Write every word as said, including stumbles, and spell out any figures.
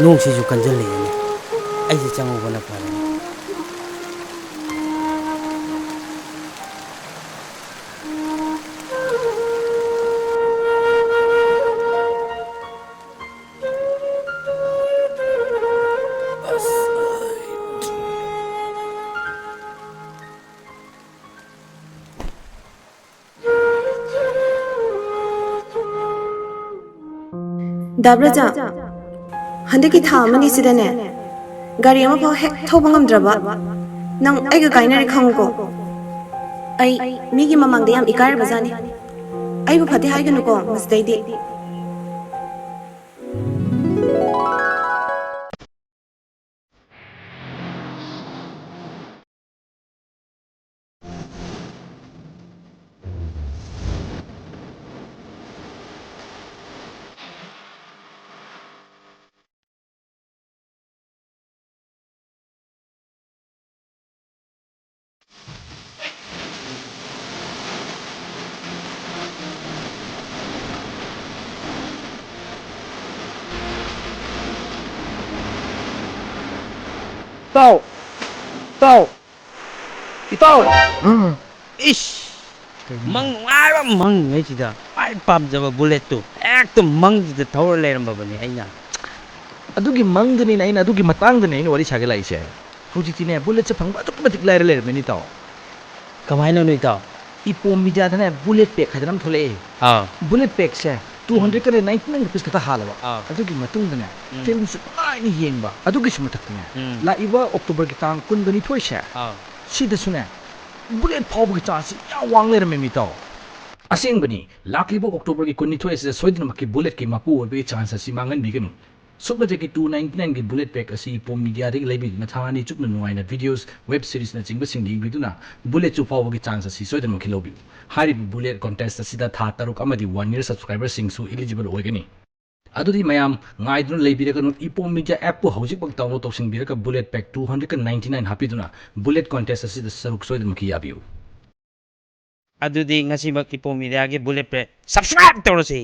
ꯅꯣꯡꯁꯤꯁꯨ ꯀꯟꯁꯤꯜꯂꯛꯑꯦꯅꯦ꯫ ꯑꯩꯁꯦ ꯆꯪꯍꯧꯕꯅ ꯐꯔꯅꯤ꯫ ꯗꯥ ꯕ꯭ꯔꯖꯥ, ꯍꯟꯗꯛꯀꯤ ꯊꯥ ꯑꯃꯅꯤꯁꯤꯗꯅꯦ, ꯒꯥꯔꯤ ꯑꯃꯐꯥꯎ ꯍꯦꯛ ꯊꯧꯕ ꯉꯝꯗ꯭ꯔꯕ꯫ ꯅꯪ ꯑꯩꯒ ꯀꯥꯏꯅꯔꯦ ꯈꯪꯉꯨꯀꯣ꯫ ꯑꯩ ꯃꯤꯒꯤ ꯃꯃꯥꯡꯗ ꯌꯥꯝ ꯏꯀꯥꯏꯔꯕꯖꯥꯠꯅꯤ꯫ ꯑꯩꯕꯨ ꯐꯠꯇꯦ ꯍꯥꯏꯒꯅꯨꯀꯣ ꯃꯁꯤꯗꯩꯗꯤ꯫ ꯏꯇꯥꯎ! ꯏꯇꯥꯎ! ꯏꯇꯥꯎ! ꯏꯁ! ꯀꯩꯅꯣ? ꯃꯪ ꯅꯨꯡꯉꯥꯏꯕ ꯃꯪꯉꯤꯉꯩꯁꯤꯗ ꯈ꯭ꯋꯥꯏ ꯄꯥꯝꯖꯕ ꯕꯨꯂꯦꯠꯇꯨ ꯍꯦꯛꯇ ꯃꯪꯁꯤꯗ ꯊꯧꯔ ꯂꯩꯔꯝꯃꯕꯅꯤ ꯑꯩꯅ꯫ ꯑꯗꯨꯒꯤ ꯃꯪꯗꯨꯅꯤꯅꯦ ꯑꯩꯅ, ꯑꯗꯨꯒꯤ ꯃꯇꯥꯡꯗꯅꯦ ꯑꯩꯅ ꯋꯥꯔꯤ ꯁꯥꯒꯦ ꯂꯥꯛꯏꯁꯦ꯫ ꯍꯧꯖꯤꯛꯇꯤꯅꯦ, ꯕꯨꯂꯦꯠꯁꯦ ꯐꯪꯕ ꯑꯗꯨꯛꯀꯤ ꯃꯇꯤꯛ ꯂꯥꯏꯔ ꯂꯩꯔꯝꯃꯦꯅꯦ, ꯏꯇꯥꯎ꯫ ꯀꯃꯥꯏꯅꯅꯣ, ꯏꯇꯥꯎ? ꯏꯄꯣꯝ ꯃꯤꯗꯤꯌꯥꯗꯅꯦ, ꯕꯨꯂꯦꯠ ꯄꯦꯛ ꯍꯥꯏꯗꯅ ꯑꯃ ꯊꯣꯛꯂꯛꯑꯦ꯫ ꯑꯥ꯫ ꯕꯨꯂꯦꯠ ꯄꯦꯛꯁꯦ ꯇꯨ ꯍꯟꯗ꯭ꯔꯦꯠꯀ ꯅꯥꯏꯟꯇꯤ ꯅꯥꯏꯟ ꯔꯨꯄꯤꯁ ꯈꯛꯇ ꯍꯥꯜꯂꯕ꯫ ꯑꯥ꯫ ꯑꯗꯨꯒꯤ ꯃꯇꯨꯡꯗꯅꯦ, ꯎꯝ꯫ ꯐꯤꯜꯝꯁꯦ ꯅꯨꯡꯉꯥꯏꯅ ꯌꯦꯡꯕ꯫ ꯑꯗꯨꯒꯤꯁꯨ ꯃꯊꯛꯇꯅꯦ, ꯎꯝ꯫ ꯂꯥꯛꯏꯕ ꯑꯣꯛꯇꯣꯕꯔꯒꯤ ꯇꯥꯡ ꯀꯨꯟꯒ ꯅꯤꯊꯣꯏꯁꯦ, ꯑꯥ꯫ ꯁꯤꯗꯁꯨꯅꯦ, ꯕꯨꯂꯦꯠ ꯐꯥꯎꯕꯒꯤ ꯆꯥꯟꯁꯁꯤ ꯌꯥꯝ ꯋꯥꯡ ꯂꯩꯔꯝꯃꯦ, ꯏꯇꯥꯎ꯫ ꯑꯁꯦꯡꯕꯅꯤ, ꯂꯥꯛꯂꯤꯕ ꯑꯣꯛꯇꯣꯕꯔꯒꯤ ꯀꯨꯟꯅꯤꯊꯣꯏ ꯑꯁꯤꯗ ꯁꯣꯏꯗꯅꯃꯛꯀꯤ ꯕꯨꯂꯦꯠꯀꯤ ꯃꯄꯨ ꯑꯣꯏꯕꯒꯤ ꯆꯥꯟꯁ ꯑꯁꯤ ꯃꯥꯡꯍꯟꯕꯤꯒꯅꯨ꯫ ꯁꯨꯞꯅꯇꯒꯤ ꯇꯨ ꯅꯥꯏꯟꯇꯤ ꯅꯥꯏꯟꯒꯤ ꯕꯨꯂꯦꯠ ꯄꯦꯛ ꯑꯁꯤ ꯏꯄꯣꯝ ꯃꯤꯗꯤꯌꯥꯗꯒꯤ ꯂꯩꯕꯤꯗꯨꯅ ꯊꯥ ꯑꯅꯤ ꯆꯨꯞꯅ ꯅꯨꯡꯉꯥꯏꯅ ꯚꯤꯗꯤꯑꯣꯁ, ꯋꯦꯕ ꯁꯤꯔꯤꯁꯅꯆꯤꯡꯕꯁꯤꯡ ꯌꯦꯡꯕꯤꯗꯨꯅ ꯕꯨꯂꯦꯠꯁꯨ ꯐꯥꯎꯕꯒꯤ ꯆꯥꯟꯁ ꯑꯁꯤ ꯁꯣꯏꯗꯅꯃꯛꯀꯤ ꯂꯧꯕꯤꯌꯨ꯫ ꯍꯥꯏꯔꯤꯕ ꯕꯨꯂꯦꯠ ꯀꯣꯟꯇꯦꯁ ꯑꯁꯤꯗ ꯊꯥ ꯇꯔꯨꯛ ꯑꯃꯗꯤ ꯋꯥꯟ ꯏꯌꯔ ꯁꯕꯁꯀ꯭ꯔꯥꯏꯕꯔꯁꯤꯡꯁꯨ ꯏꯂꯤꯖꯤꯕꯜ ꯑꯣꯏꯒꯅꯤ꯫ ꯑꯗꯨꯗꯤ ꯃꯌꯥꯝ ꯉꯥꯏꯗꯨꯅ ꯂꯩꯕꯤꯔꯒꯅꯨ, ꯏꯄꯣꯝ ꯃꯤꯗꯤꯌꯥ ꯑꯦꯞꯄꯨ ꯍꯧꯖꯤꯛꯃꯛ ꯗꯥꯎꯟꯂꯣꯗ ꯇꯧꯁꯤꯟꯕꯤꯔꯒ ꯕꯨꯂꯦꯠ ꯄꯦꯛ ꯇꯨ ꯍꯟꯗ꯭ꯔꯦꯠꯀ ꯅꯥꯏꯟꯇꯤ ꯅꯥꯏꯟ ꯍꯥꯞꯄꯤꯗꯨꯅ ꯕꯨꯂꯦꯠ ꯀꯣꯟꯇꯦꯁ ꯑꯁꯤꯗ ꯁꯔꯨꯛ ꯁꯣꯏꯗꯅꯃꯛꯀꯤ ꯌꯥꯕꯤꯌꯨ꯫ ꯑꯗꯨꯗꯤ ꯉꯁꯤꯃꯛ ꯏꯄꯣꯝ ꯃꯤꯗꯤꯌꯥꯒꯤ ꯕꯨꯂꯦꯠ ꯄꯦꯛ ꯁꯕꯁꯀ꯭ꯔꯥꯏꯕ ꯇꯧꯔꯁꯤ꯫